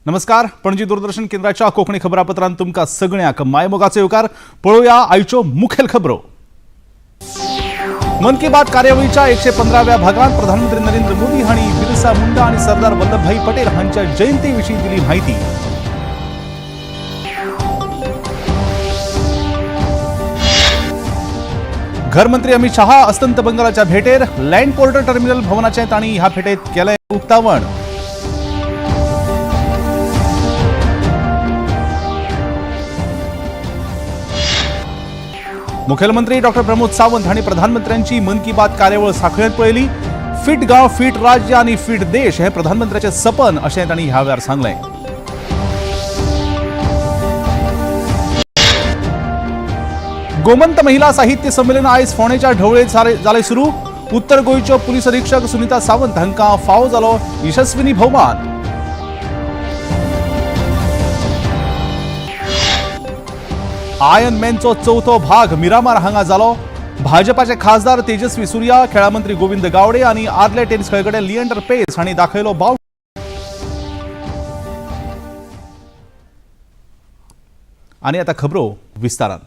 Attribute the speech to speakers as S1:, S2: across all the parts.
S1: नमस्कार, पणजी दूरदर्शन केंद्राच्या कोंकणी खबरापत्रांत तुमकां सगळ्यांक मायमोगाचो येवकार. पळोवया आयच्यो मुखेल खबरो. मन की बात कार्यावळीच्या 115व्या भागात प्रधानमंत्री नरेंद्र मोदी हांणी बिरसा मुंडा आणि सरदार वल्लभभाई पटेल हांच्या जयंती विशीं दिली माहिती. घरमंत्री अमित शहा अस्तंत बंगालाच्या भेटेर. लँड पोर्टर टर्मिनल भवनाचें तांणी ह्या भेटेत केलें उक्तावण. मुखेलमंत्री डॉक्टर प्रमोद सावंत हांणी प्रधानमंत्र्यांची मन की बात कार्यावळ साखळेंत पळयली. फिट गांव, फिट राज्य आनी फिट देश हे प्रधानमंत्र्याचे सपन अशें तांणी ह्या वेळार सांगलें. गोमंत महिला साहित्य संमेलन आयज फोंडेच्या ढवळेंत जालें सुरू. उत्तर गोंयच्यो पुलीस अधीक्षक सुनीता सावंत हांकां फावो जालो यशस्विनी भोवमान. आयर्न मॅनचो चवथो भाग मिरामार हांगा जालो. भाजपाचे खासदार तेजस्वी सूर्या, खेळां मंत्री गोविंद गावडे आनी आदले टेनिस खेळगडे लिएंडर पेस हांणी दाखयलो बाव. आनी आतां खबरो विस्तारान.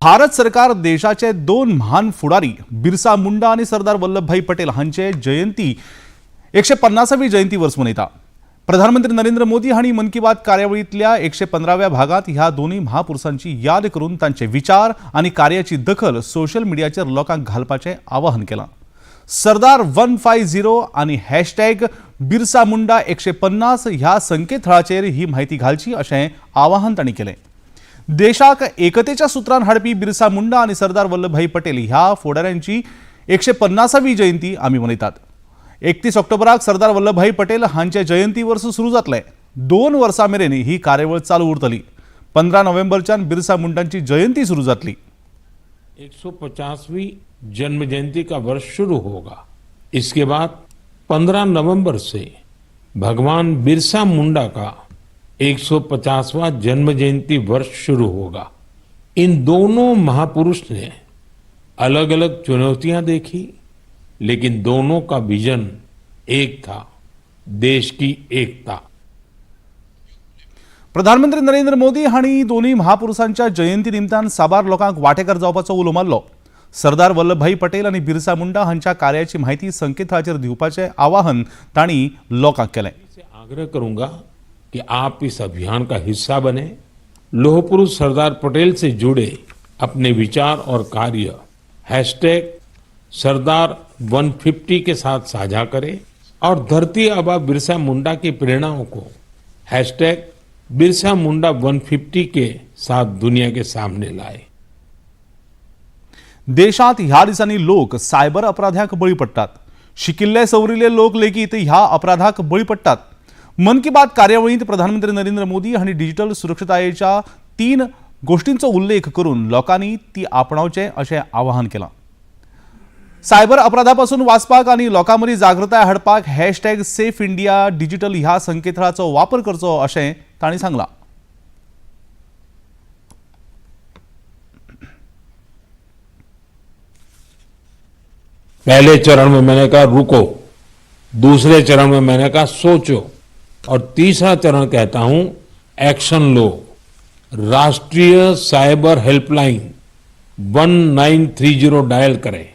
S1: भारत सरकार देशाचे दोन म्हान फुडारी बिरसा मुंडा आनी सरदार वल्लभभाई पटेल हांचे जयंती 150वी जयंती वर्स मनयता. प्रधानमंत्री नरेंद्र मोदी हांणी मन की बात कार्यावळींतल्या 115व्या भागात ह्या दोनूय महापुरुषांची याद करून तांचे विचार आनी कार्याची दखल सोशल मिडियाचेर लोकांक घालपाचें आवाहन केलां. सरदार 150 आनी हॅशटॅग बिरसा मुंडा 150 ह्या संकेतथळाचेर ही म्हायती घालची अशें आवाहन तांणी केलें. देशाक एकतेच्या सुत्रान हाडपी बिरसा मुंडा आनी सरदार वल्लभभाई पटेल ह्या फुडाऱ्यांची 150वी जयंती आमी मनयतात. 31 ऑक्टोबराक सरदार वल्लभभाई पटेल हांचे जयंती वर्स सुरू जातलें. 2 वर्सां मेरेन ही कार्यावळ चालू उरतली. 15 नोव्हेंबरच्यान बिरसा मुंडांची जयंती सुरू जातली.
S2: 150वीं जन्म जयंती का वर्ष शुरू होगा. इसके बाद 15 नवंबर से भगवान बिरसा मुंडा का 150वां जन्म जयंती वर्ष शुरू होगा. इन दोनों महापुरुष ने अलग अलग चुनौतियां देखी, लेकिन दोनों का विजन एक था, देश की एकता.
S1: प्रधानमंत्री नरेंद्र मोदी हांणी दोनूय महापुरुषांच्या जयंती निमतान साबार लोकांक वांटेकार जावपाचो उलो मारलो. सरदार वल्लभभाई पटेल आनी बिरसा मुंडा हांच्या कार्याची म्हायती संकेतथळाचेर दिवपाचें आवाहन तांणी लोकांक केलें.
S2: आग्रह करूंगा कि आप इस अभियान का हिस्सा बने. लौह पुरुष सरदार पटेल से जुड़े अपने विचार और कार्य हैशटैग सरदार 150 के साथ साझा करें और धरती आबा बिरसा मुंडा की प्रेरणाओं को हैशटैग बिरसा मुंडा 150 के साथ दुनिया के सामने लाए.
S1: देशांत ह्या दिसांनी लोक सायबर अपराध्यांक बळी पडटात. शिकिल्ले सवरिल्ले लोक लेगीत ह्या अपराधाक बळी पडटात. मन की बात कार्यावळींत प्रधानमंत्री नरेंद्र मोदी हांणी डिजिटल सुरक्षतायेच्या 3 गोष्टींचो उल्लेख करून लोकांनी ती आपणावचें अशें आवाहन केलां. सायबर अपराधापासून वाचपाक आनी लोकां मदीं जागृताय हाडपाक हॅशटॅग सेफ इंडिया डिजिटल ह्या संकेतथळाचो वापर करचो अशें तांणी सांगलां.
S2: पहले चरण में मैंने कहा रुको, दूसरे चरण में मैंने कहा सोचो और तीसरा चरण कहता हूं एक्शन लो. राष्ट्रीय साइबर हेल्पलाइन 1930 डायल करें,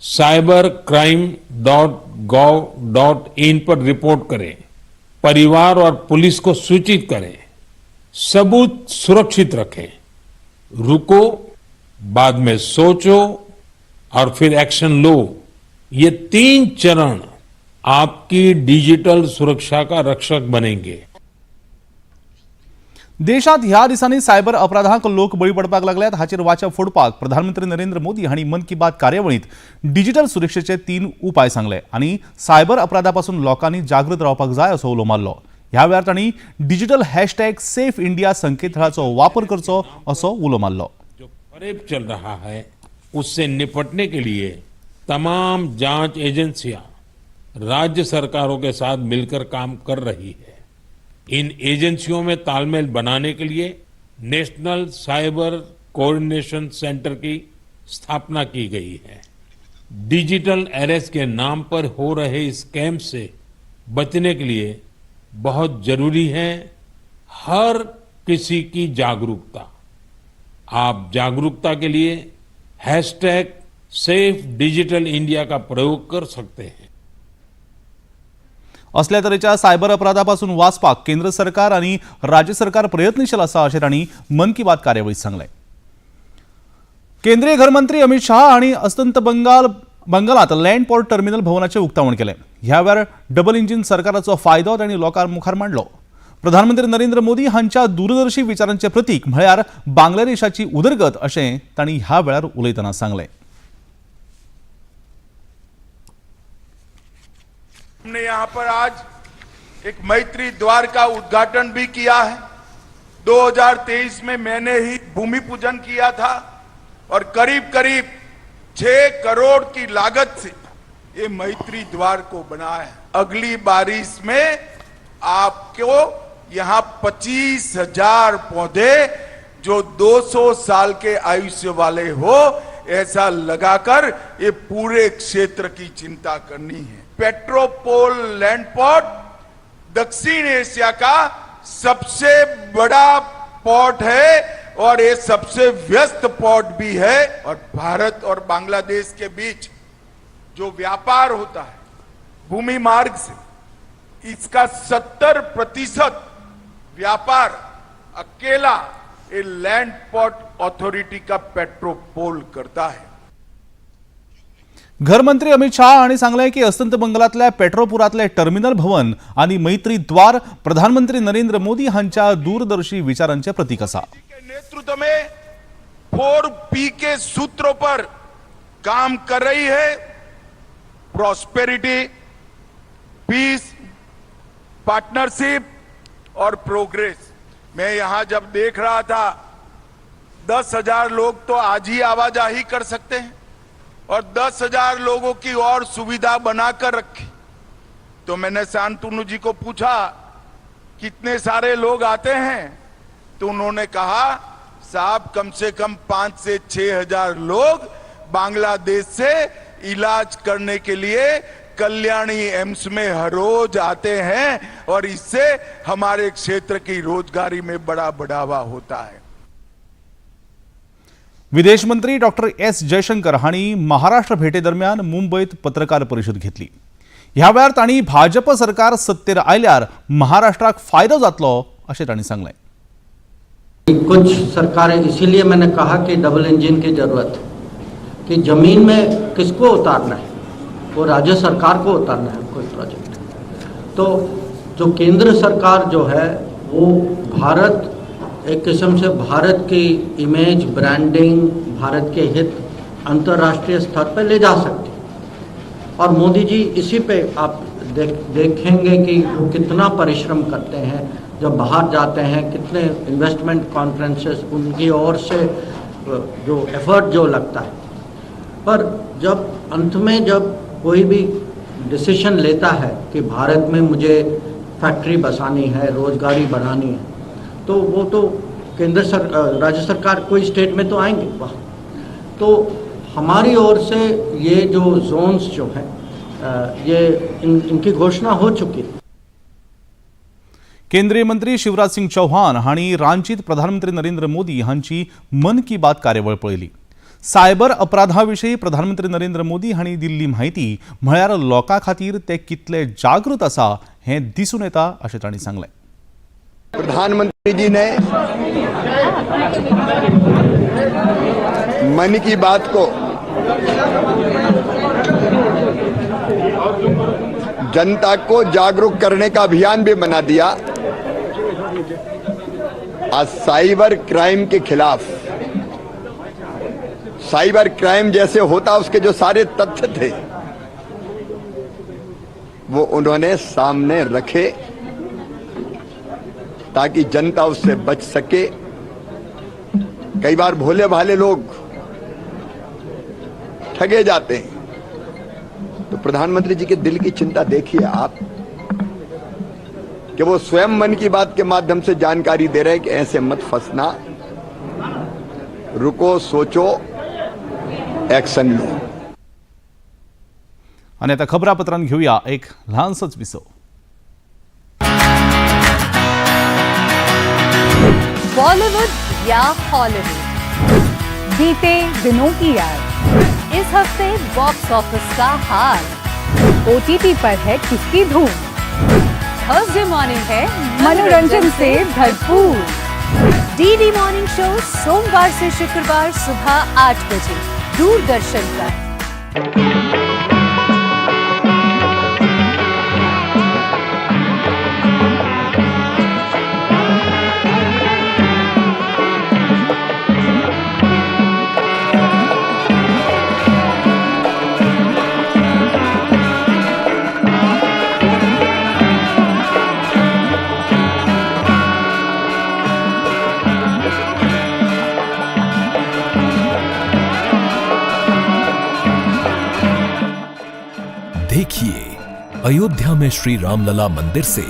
S2: cybercrime.gov.in पर रिपोर्ट करें, परिवार और पुलिस को सूचित करें, सबूत सुरक्षित रखें. रुको, बाद में सोचो और फिर एक्शन लो. ये 3 चरण आपकी डिजिटल सुरक्षा का रक्षक बनेंगे.
S1: देशांत ह्या दिसांनी सायबर अपराधांक लोक बळी पडपाक लागल्यात. हाचेर वाचा फोडपाक प्रधानमंत्री नरेंद्र मोदी हांणी मन की बात कार्यावळींत डिजिटल सुरक्षेचे 3 उपाय सांगले आनी सायबर अपराधापासून लोकांनी जागृत रावपाक जाय असो उलो मारलो. ह्या वेळार तांणी डिजिटल हॅशटॅग सेफ इंडिया संकेतथळाचो वापर करचो असो उलो मारलो.
S2: जो फरेब चल रहा है उससे निपटने के लिए तमाम जांच एजेंसियां राज्य सरकारों के साथ मिलकर काम कर रही है. इन एजेंसियों में तालमेल बनाने के लिए नेशनल साइबर कोऑर्डिनेशन सेंटर की स्थापना की गई है. डिजिटल अरेस्ट के नाम पर हो रहे स्कैम से बचने के लिए बहुत जरूरी है हर किसी की जागरूकता। आप जागरूकता के लिए हैशटैग सेफ डिजिटल इंडिया का प्रयोग कर सकते हैं।
S1: असल्या तरेच्या सायबर अपराधापासून वाचपाक केंद्र सरकार आनी राज्य सरकार प्रयत्नशील आसा अशें तांणी मन की बात कार्यावळीत सांगलें। केंद्रीय घरमंत्री अमित शहा हांणी अस्तंत बंगालात लँड पोर्ट टर्मिनल भवनाचें उक्तावण केलें। ह्या वेळार डबल इंजीन सरकाराचो फायदो तांणी लोकां मुखार मांडलो। प्रधानमंत्री नरेंद्र मोदी हांच्या दूरदर्शी विचारांचें प्रतीक म्हळ्यार बांगलादेशाची उदरगत अशें तांणी ह्या वेळार उलयतना सांगलें।
S3: हमने यहां पर आज एक मैत्री द्वार का उद्घाटन भी किया है। 2023 में मैंने ही भूमि पूजन किया था और करीब करीब 6 करोड़ की लागत से ये मैत्री द्वार को बनाया है। अगली बारिश में आपको यहां 25,000 पौधे, जो 200 साल के आयुष्य वाले हो, ऐसा लगाकर ये पूरे क्षेत्र की चिंता करनी है। पेट्रोपोल लैंड पोर्ट दक्षिण एशिया का सबसे बड़ा पोर्ट है और ये सबसे व्यस्त पोर्ट भी है और भारत और बांग्लादेश के बीच जो व्यापार होता है भूमि मार्ग से, इसका 70% व्यापार अकेला ये लैंड पोर्ट अथॉरिटी का पेट्रोपोल करता है।
S1: घरमंत्री अमित शहा हांणी सांगलें की अस्तंत बंगालांतल्या पेट्रोपुरातले टर्मिनल भवन आनी मैत्री द्वार प्रधानमंत्री नरेंद्र मोदी हांच्या दूरदर्शी विचारांचे प्रतीक आसा।
S3: के नेतृत्व में 4 पी के सूत्रों पर काम कर रही है, प्रॉस्पेरिटी, पीस, पार्टनरशिप और प्रोग्रेस। मैं यहां जब देख रहा था, 10,000 लोग तो आज ही आवाजाही कर सकते हैं और 10,000 लोगों की और सुविधा बनाकर रखी। तो मैंने शांतनु जी को पूछा, कितने सारे लोग आते हैं? तो उन्होंने कहा, साहब, कम से कम 5 से 6 हजार लोग बांग्लादेश से इलाज करने के लिए कल्याणी एम्स में हर रोज आते हैं और इससे हमारे क्षेत्र की रोजगारी में बड़ा बढ़ावा होता है।
S1: विदेश मंत्री डॉक्टर एस जयशंकर हांणी महाराष्ट्र भेटे दरम्यान मुंबयत पत्रकार परिशद घेतली। ह्या वेळार तांणी भाजप सरकार सत्तेर आयल्यार महाराष्ट्राक फायदो जातलो अशें तांणी सांगलें।
S4: कुछ सरकारें, इसीलिए मैंने कहा कि डबल इंजन की जरूरत है, कि जमीन में किसको उतारना है? वो राज्य सरकार को उतारना है कोई प्रोजेक्ट। तो जो केंद्र सरकार जो है, वो भारत, एक किस्म से भारत की इमेज, ब्रांडिंग, भारत के हित अंतर्राष्ट्रीय स्तर पर ले जा सकती है और मोदी जी इसी पे आप देखेंगे कि वो कितना परिश्रम करते हैं। जब बाहर जाते हैं, कितने इन्वेस्टमेंट कॉन्फ्रेंसेस, उनकी ओर से जो एफर्ट जो लगता है, पर जब अंत में जब कोई भी डिसीजन लेता है कि भारत में मुझे फैक्ट्री बसानी है, रोजगारी बढ़ानी है, तो वो तो केंद्र सर राज्य सरकार कोई स्टेट में तो आएंगे वहाँ। तो हमारी ओर से ये जो जोन्स जो हैं, ये इनकी घोषणा हो चुकी है।
S1: केंद्रीय मंत्री शिवराज सिंग चौहान हांणी रांचीत प्रधानमंत्री नरेंद्र मोदी हांची मन की बात कार्यावळ पळयली। सायबर अपराधा विशीं प्रधानमंत्री नरेंद्र मोदी हांणी दिल्ली म्हायती म्हळ्यार लोकां खातीर ते कितले जागृत आसा हें दिसून येता अशें तांणी सांगलें।
S5: प्रधानमंत्री जी ने मन की बात को जनता को जागरूक करने का अभियान भी बना दिया। आज साइबर क्राइम के खिलाफ, साइबर क्राइम जैसे होता, उसके जो सारे तथ्य थे, वो उन्होंने सामने रखे ताकि जनता उससे बच सके। कई बार भोले भाले लोग ठगे जाते हैं। तो प्रधानमंत्री जी के दिल की चिंता देखिए आप कि वो स्वयं मन की बात के माध्यम से जानकारी दे रहे हैं कि ऐसे मत फंसना, रुको, सोचो, एक्शन लो।
S1: आनी आतां खबरापत्रांत घेवया एक ल्हानसोच विसव।
S6: बॉलीवुड या हॉलीवुड, बीते दिनों की याद, इस हफ्ते बॉक्स ऑफिस का हाल, ओटीटी पर है किसकी धूम, थर्सडे मॉर्निंग है मनोरंजन से भरपूर। डीडी मॉर्निंग शो सोमवार से शुक्रवार सुबह 8 बजे दूरदर्शन पर।
S7: देखिए अयोध्या में श्री रामलला मंदिर से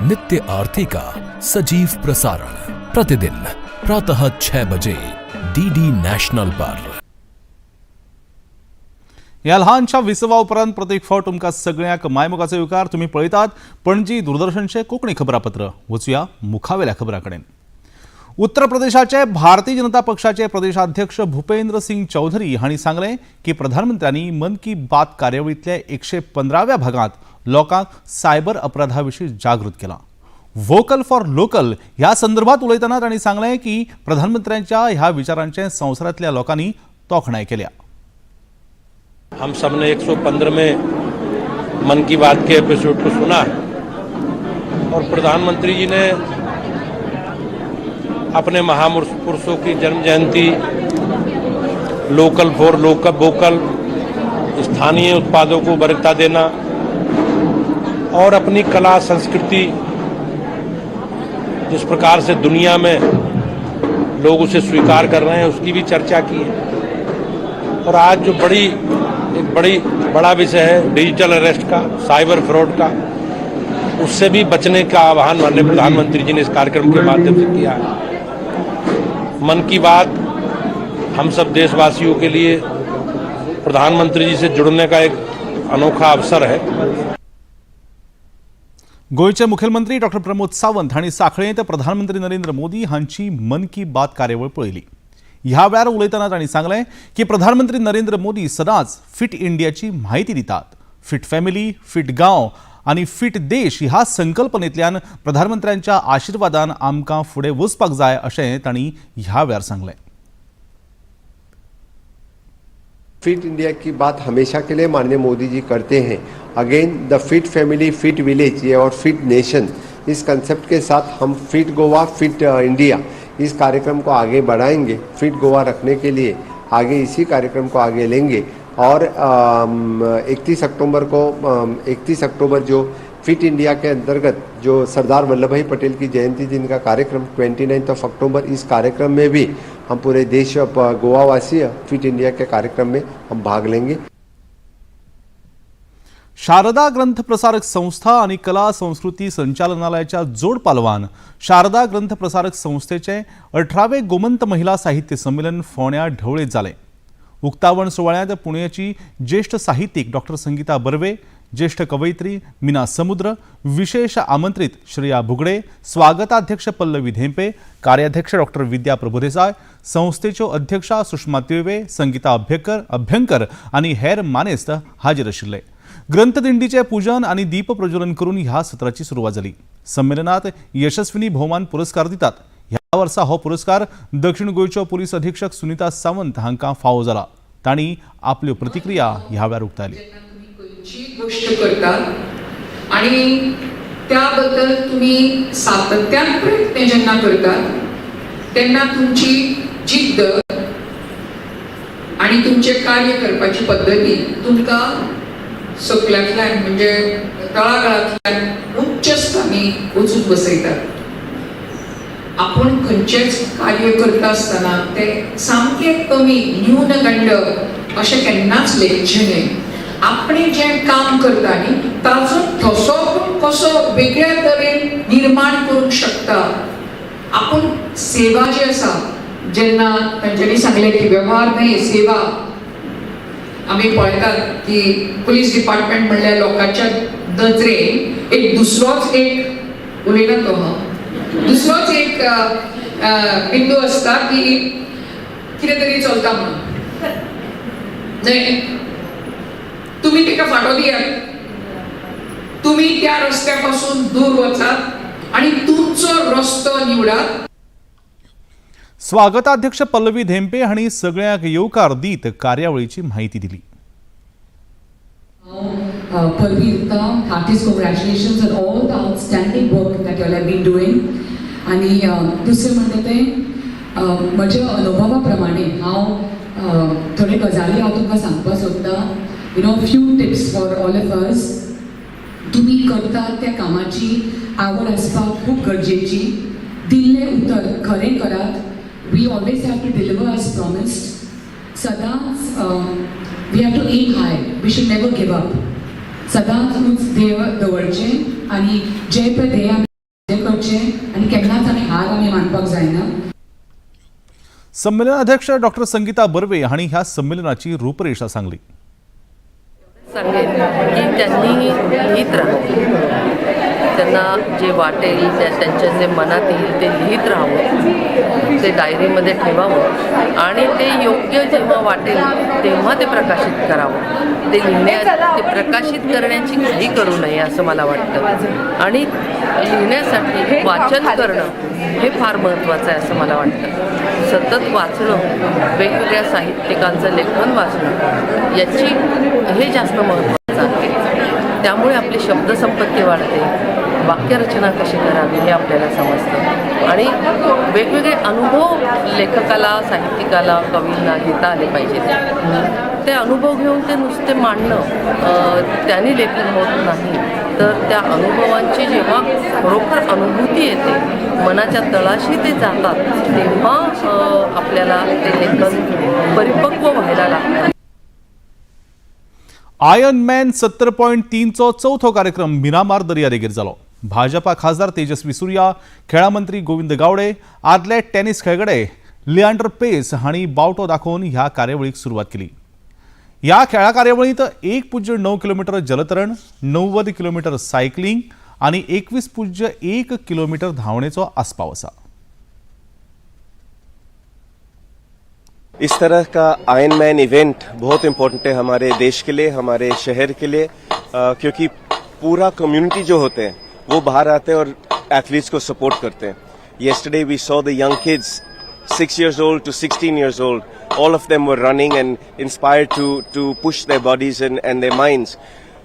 S7: नित्य आरती का सजीव प्रसारण प्रतिदिन प्रातः 6 बजे डीडी नेशनल पर।
S1: ह्या ल्हानशा विसवा उपरांत प्रत्येक फावट तुमकां सगळ्यांक मायमोगाचो येवकार। तुमी पळयतात पणजी दूरदर्शनचें कोंकणी खबरापत्र। वचुया मुखावेल्या खबरां कडेन। उत्तर प्रदेशाचे भारतीय जनता पक्षाचे प्रदेशाध्यक्ष भूपेंद्र सिंग चौधरी हांणी सांगलें की प्रधानमंत्र्यांनी मन की बात कार्यावळींतल्या 115व्या भागांत लोकांक सायबर अपराधा विशीं जागृत केलां। व्होकल फॉर लोकल ह्या संदर्भात उलयतना तांणी सांगलें की प्रधानमंत्र्यांच्या ह्या विचारांचे संवसारांतल्या लोकांनी तोखणाय केल्या।
S8: हम सब ने 115 में मन की बात के एपिसोड को सुना है और प्रधानमंत्री जी ने अपने महापुरुषों की जन्म जयंती, लोकल फॉर लोकल वोकल, स्थानीय उत्पादों को वरीयता देना और अपनी कला संस्कृति जिस प्रकार से दुनिया में लोग उसे स्वीकार कर रहे हैं, उसकी भी चर्चा की है। और आज जो बड़ी एक बड़ी बड़ा विषय है डिजिटल अरेस्ट का, साइबर फ्रॉड का, उससे भी बचने का आह्वान माननीय प्रधानमंत्री जी ने इस कार्यक्रम के माध्यम से किया है। मन की बात हम सब देशवासियों के लिए प्रधानमंत्री जी से जुड़ने का एक अनोखा अवसर है।
S1: गोंयचे मुखेलमंत्री डॉक्टर प्रमोद सावंत हांणी सांखळेंत प्रधानमंत्री नरेंद्र मोदी हांची मन की बात कार्यावळ पळयली। ह्या वेळार उलयतना तांणी सांगलें की प्रधानमंत्री नरेंद्र मोदी सदांच फिट इंडियाची म्हायती दितात। फिट फॅमिली, फिट गांव आनी फिट देश ह्या संकल्पनेंतल्यान प्रधानमंत्र्यांच्या आशिर्वादान आमकां फुडें वचपाक जाय अशें तांणी ह्या वेळार सांगलें।
S9: फिट इंडिया की बात हमेशा के लिए माननीय मोदी जी करते हैं। Again the fit family, fit village ये और फिट नेशन, इस कंसेप्ट के साथ हम फिट गोवा, फिट इंडिया इस कार्यक्रम को आगे बढ़ाएंगे। फिट गोवा रखने के लिए आगे इसी कार्यक्रम को आगे लेंगे और 31 अक्टूबर को, 31 अक्टूबर जो फिट इंडिया के अंतर्गत जो सरदार वल्लभ भाई पटेल की जयंती दिन का कार्यक्रम 29 ऑफ अक्टूबर, इस कार्यक्रम में भी हम पूरे देश गोवावासी फिट इंडिया के कार्यक्रम में हम भाग लेंगे।
S1: शारदा ग्रंथ प्रसारक संस्था आनी कला संस्कृती संचालनालयाच्या जोड पालवान शारदा ग्रंथ प्रसारक संस्थेचे 18वें गोमंत महिला साहित्य संमेलन फोंड्या ढवळेत जालें। उक्तावण सुवाळ्यांत पुण्याची ज्येष्ठ साहित्यीक डॉक्टर संगीता बर्वे, ज्येष्ठ कवयित्री मीना समुद्र, विशेष आमंत्रित श्रेया बुगडे, स्वागताध्यक्ष पल्लवी धेंपे, कार्याध्यक्ष डॉक्टर विद्या प्रभुदेसाय, संस्थेच्यो अध्यक्षा सुषमा तिळवे, संगीता अभ्यंकर आनी हेर मानेस्त हाजीर आशिल्ले। ग्रंथदिंडीचें पूजन आनी दीप प्रज्वलन करून ह्या सत्राची सुरवात जाली। संमेलनात यशस्विनी भोवमान पुरस्कार दितात। ह्या वर्सा हो पुरस्कार दक्षिण गोंयच्यो पुलीस अधीक्षक सुनीता सावंत हांकां फावो जाला। तांणी आपल्यो प्रतिक्रिया ह्या वेळार उक्तायली।
S10: खंयची गोष्ट करतात आणि त्याबद्दल तुम्ही सातत्यान प्रयत्न जेन्ना करतात तेन्ना तुमची जिद्द आणि तुमचे कार्य करपाची पद्दती तुमकां सकल्यांतल्यान म्हणजे तळागाळांतल्यान उच्च स्थानी वचून बसयतात। आपूण खंयचेंच कार्य करता आसतना तें सामकें कमी न्यूनगंड अशें केन्नाच लेखचें न्हय। आपणें जें काम करता न्ही ताजो ठसो आपूण कसो वेगळ्या तरेन निर्माण करूंक शकता। आपूण सेवा जी आसा, जेन्ना तांच्यांनी सांगलें की वेव्हार न्हय सेवा, आमी पळयतात की पुलीस डिपार्टमेंट म्हणल्यार लोकांच्या नजरेन एक दुसरोच एक उलयना तो, हा, दुसरोच एक बिंदू आसता की कितें तरी चलता म्हणून. न्हय, तुमी ताका फाटो दियात, तुमी त्या रस्त्या पासून दूर वचात आनी तुमचो रस्तो निवडात.
S1: स्वागताध्यक्ष पल्लवी धेंपे हांणी सगळ्यांक येवकार दीत कार्यावळीची म्हायती दिली.
S10: Parveer, heartiest congratulations on all the outstanding work that you all have been doing. आनी दुसरें म्हणटा तें, म्हज्या अनुभवा प्रमाणे हांव थोडे गजाली हांव तुमकां सांगपाक सोदतां, few tips for all of us. तुमी करतात त्या कामाची आवड आसपाक खूब गरजेची. दिल्लें उतर खरें करात. We always have to deliver as promised. सदांच we have to aim high, we should never give up. सदांच उंच ध्येय दवरचें आनी जे पळय ध्येय आमी करचें आनी केन्नाच आमी हार आमी मानपाक जायना.
S1: संमेलनाध्यक्ष डॉक्टर संगीता बर्वे हांणी ह्या संमेलनाची रूपरेषा सांगली.
S11: सांगेन की त्यांनी लिहित राहावं. त्यांना जे वाटेल, त्यांच्या जे मनात येईल ते लिहित राहावं, ते डायरीमध्ये ठेवावं आणि ते योग्य जेव्हा वाटेल तेव्हा ते प्रकाशित करावं. ते लिहिण्या ते प्रकाशित करण्याची घाई करू नये असं मला वाटतं आणि लिहिण्यासाठी वाचन करणं हे फार महत्त्वाचं आहे असं मला वाटतं. सतत वाचणं, वेगवेगळ्या साहित्यिकांचं लेखन वाचणं याची हे जास्त महत्त्वाचं आहे. त्यामुळे आपली शब्दसंपत्ती वाढते, वाक्यरचना कशी करावी हे आपल्याला समजतं आणि वेगवेगळे अनुभव लेखकाला, साहित्यिकाला, कवींना घेता आले पाहिजेत. ते अनुभव घेऊन ते नुसते मांडणं, त्यांनी लेखन होत नाही, तर त्या अनुभवांची जेव्हा खरोखर अनुभूती येते, मनाच्या तळाशी ते जातात, तेव्हा आपल्याला ते लेखन परिपक्व व्हायला लागतं.
S1: आयर्न मॅन 70.3चो चवथो कार्यक्रम मिरामार दर्यादेगेर जालो. भाजपा खासदार तेजस्वी सूर्या, खेळा मंत्री गोविंद गावडे, आदले टेनिस खेळगडे लियांडर पेस हांणी बावटो दाखोवन ह्या कार्यावळीक सुरवात केली. ह्या खेळा कार्यावळींत 1.9 किलोमिटर जलतरण, 90 किलोमिटर सायकलिंग आनी 21.1 किलोमिटर धांवणेचो आस्पाव आसा.
S12: इस तरह का आयरन मैन इवेंट बहुत इम्पोर्टेंट है हमारे देश के लिए, हमारे शहर के लिए, क्योंकि पूरा कम्युनिटी जो होते हैं वो बाहर आते हैं और एथलीट्स को सपोर्ट करते हैं. Yesterday we saw the young kids, 6 years old to 16 years old, all of them were running and inspired to push their bodies and their minds.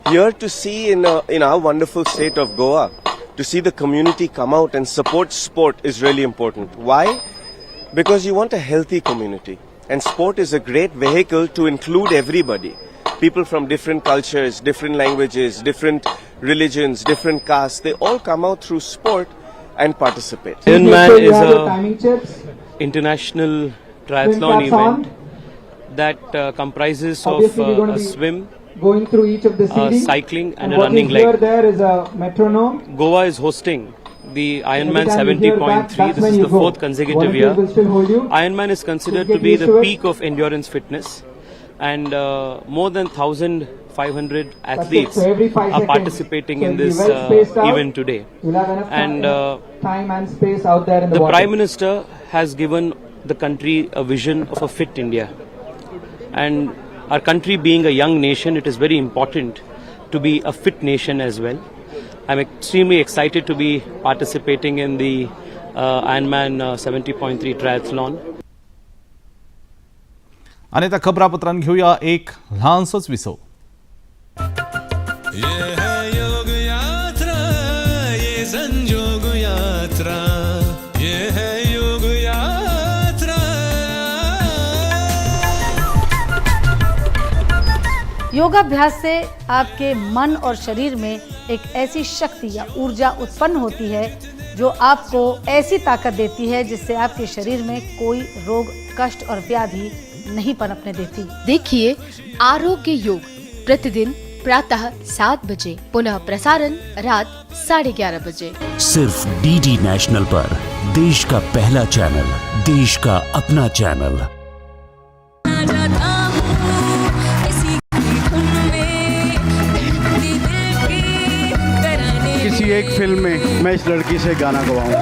S12: Here to see in our wonderful state of Goa, to see the community come out and support sport is really important. Why? Because you want a healthy community. And sport is a great vehicle to include everybody. People from different cultures, different languages, different religions, different castes, they all come out through sport and participate.
S13: Ironman is a international triathlon event that comprises of a swim,
S14: going through each of the
S13: cycling and a
S14: what
S13: running
S14: you hear
S13: leg.
S14: There is a metronome.
S13: Goa is hosting the Ironman
S14: Every time you hear that,
S13: 70.3.
S14: that's
S13: This
S14: when
S13: is
S14: you
S13: the
S14: go.
S13: fourth consecutive year.
S14: Volunteers will still hold you.
S13: Ironman is considered
S14: Just
S13: to
S14: get
S13: be
S14: used
S13: the
S14: to it.
S13: Peak of endurance fitness, and more than 1,500
S14: That's it.
S13: Athletes
S14: So every 5
S13: are
S14: seconds.
S13: Participating
S14: So
S13: in
S14: it'll be
S13: this
S14: well spaced out.
S13: Event today.
S14: You'll have enough time,
S13: And
S14: time and space out there in the
S13: the
S14: water.
S13: Prime Minister has given the country a vision of a fit India. And our country being a young nation, it is very important to be a fit nation as well. I'm extremely excited to be participating in the Ironman 70.3 triathlon.
S1: आनी आतां खबरापत्रान घेवया एक ल्हानसोच विसव.
S15: ये है योग यात्रा, ये संजोग यात्रा, ये है योग यात्रा.
S6: योगाभ्यास से आपके मन और शरीर में एक ऐसी शक्ति या ऊर्जा उत्पन्न होती है जो आपको ऐसी ताकत देती है जिससे आपके शरीर में कोई रोग, कष्ट और व्याधि नहीं पनपने देती.
S16: देखिए आरोग्य योग प्रतिदिन प्रातः 7 बजे, पुनः प्रसारण रात 11:30 बजे.
S17: सिर्फ डीडी नेशनल पर, देश का पहला चैनल, देश का अपना चैनल.
S18: जाता हूँ इसी की धुन में धड़कते दिल के तराने.
S19: किसी एक फिल्म में मैं इस लड़की से गाना गवाऊंगा.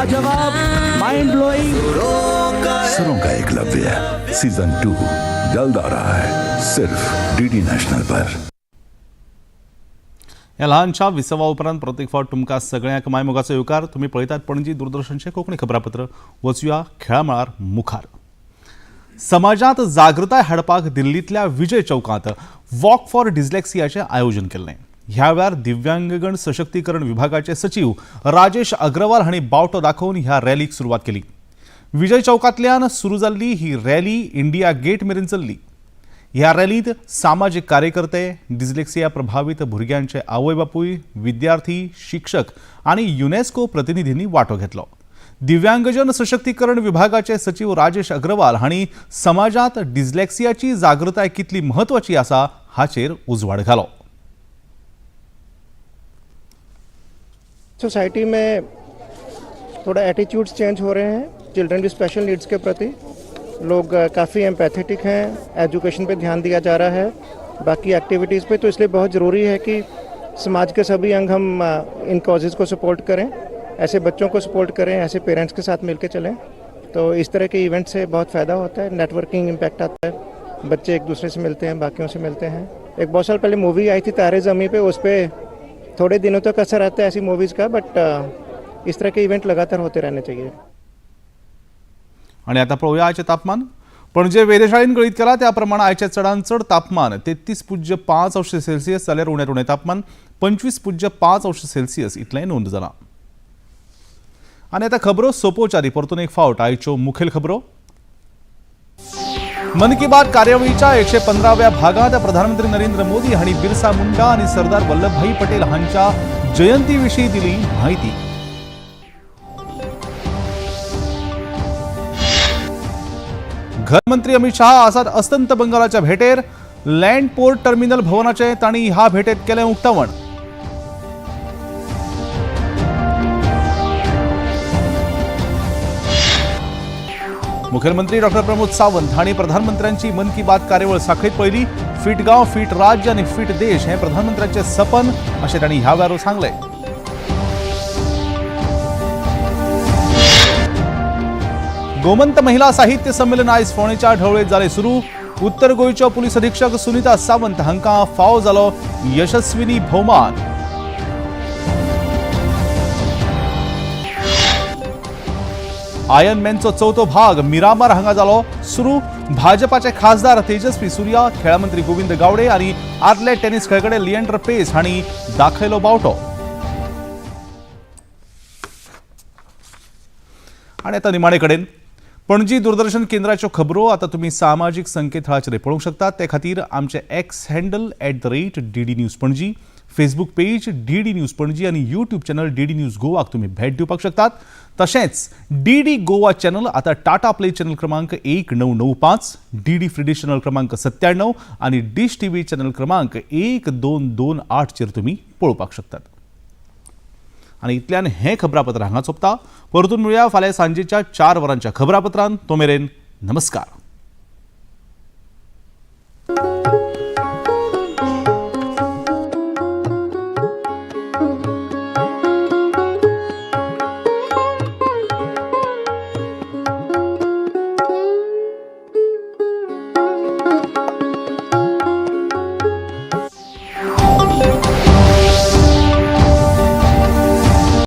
S19: लाजवाब, माइंड ब्लोइंग।
S20: सुरों का एकलव्य सीजन 2 जल्द आ रहा है सिर्फ डीडी नेशनल पर।
S1: ह्या ल्हानशा विसवा उपरांत प्रत्येक फावट तुमकां सगळ्यांक मायमोगाचो येवकार। तुमी पळयतात पणजी दूरदर्शनचें कोंकणी खबरापत्र। वचुया खेळामळार मुखार। समाजांत जागृताय हाडपाक दिल्लींतल्या विजय चौकांत वॉक फॉर डिस्लेक्सियाचें आयोजन केल्लें। ह्या वेळार दिव्यांगगण सशक्तीकरण विभागाचे सचीव राजेश अग्रवाल हांणी बावटो दाखोवन ह्या रॅलीक सुरवात केली। विजय चौकांतल्यान सुरू जाल्ली ही रॅली इंडिया गेट मेरेन चल्ली। ह्या रॅलींत सामाजीक कार्यकर्ते, डिस्लेक्सिया प्रभावीत भुरग्यांचे आवय बापूय, विद्यार्थी, शिक्षक आनी युनेस्को प्रतिनिधींनी वांटो घेतलो। दिव्यांगजन सशक्तीकरण विभागाचे सचीव राजेश अग्रवाल हांणी समाजांत डिस्लेक्सियाची जागृताय कितली म्हत्वाची आसा हाचेर उजवाड घालो।
S21: सोसाइटी में थोड़ा एटीट्यूड्स चेंज हो रहे हैं children with special needs K प्रति। लोग काफ़ी एम्पैथेटिक हैं, एजुकेशन पे ध्यान दिया जा रहा है, बाकी एक्टिविटीज़ पे। तो इसलिए बहुत ज़रूरी है कि समाज के सभी अंग हम इन कॉजेज़ को सपोर्ट करें, ऐसे बच्चों को सपोर्ट करें, ऐसे पेरेंट्स के साथ मिलकर चलें। तो इस तरह के इवेंट से बहुत फ़ायदा होता है, नेटवर्किंग इम्पैक्ट आता है, बच्चे एक दूसरे से मिलते हैं, बाकियों से मिलते हैं। एक बहुत साल पहले मूवी आई थी तारे ज़मीं पे, उस पर थोड़े दिनों तक असर आता है ऐसी मूवीज़ का, बट इस तरह के इवेंट लगातार होते रहने चाहिए।
S1: आणि आता पळोवया आयचें तापमान। पणजे वेधशाळेन कळीत केलां त्या प्रमाण आयचें चडांत चड तापमान 33.5 अंश सेल्सियस जाल्यार उण्यांत उणें तापमान 25.5 अंश सेल्सियस इतलें नोंद जालां। आनी आतां खबरो सोंपोवच्या आदीं परतून एक फावट आयच्यो मुखेल खबरो। मन की बात कार्यावळीच्या 115व्या भागांत प्रधानमंत्री नरेंद्र मोदी हांणी बिरसा मुंडा आनी सरदार वल्लभभाई पटेल हांच्या जयंती विशीं दिली म्हायती। घरमंत्री अमित शाह आसात अस्तंत बंगालाच्या भेटेर। लँड पोर्ट टर्मिनल भवनाचे तांणी ह्या भेटेत केलें उक्तावण। मुखेलमंत्री डॉक्टर प्रमोद सावंत हांणी प्रधानमंत्र्यांची मन की बात कार्यावळ साखळीत पळयली। फिट गांव, फिट राज्य आनी फिट देश हें प्रधानमंत्र्यांचें सपन अशें तांणी ह्या वेळार सांगलें। गोमंत महिला साहित्य संमेलन आयज फोंडेच्या ढवळेत जालें सुरू। उत्तर गोंयच्यो पुलीस अधीक्षक सुनीता सावंत हांकां फावो जालो यशस्विनी भोवमान। आयर्नमॅनचो चवथो भाग मिरामार हांगा जालो सुरू। भाजपाचे खासदार तेजस्वी सूर्या, खेळा मंत्री गोविंद गावडे आनी आदले टेनिस खेळगडे लिएंडर पेस हांणी दाखयलो बावटो। आनी आतां निमाणे कडेन पणजी दूरदर्शन केंद्राच्यो खबरो आतां तुमी सामाजीक संकेतथळाचेर पळोवंक शकतात। ते खातीर आमचे X handle @DD News Panaji, Facebook page DD News Panaji आनी यूट्यूब चॅनल डीडी न्यूज गोवाक तुमी भेट दिवपाक शकतात। तशेंच डीडी गोवा चॅनल आतां टाटा प्ले चॅनल क्रमांक 1995, डीडी फ्री डिश चॅनल क्रमांक 97 आनी डिश टीव्ही चॅनल क्रमांक 1228 चेर तुमी पळोवपाक शकतात। आनी इतल्यान हें खबरापत्र हांगा सोंपता। परतून मेळुया फाल्यां सांजेच्या 4 वरांच्या खबरापत्रान। तो मेरेन नमस्कार।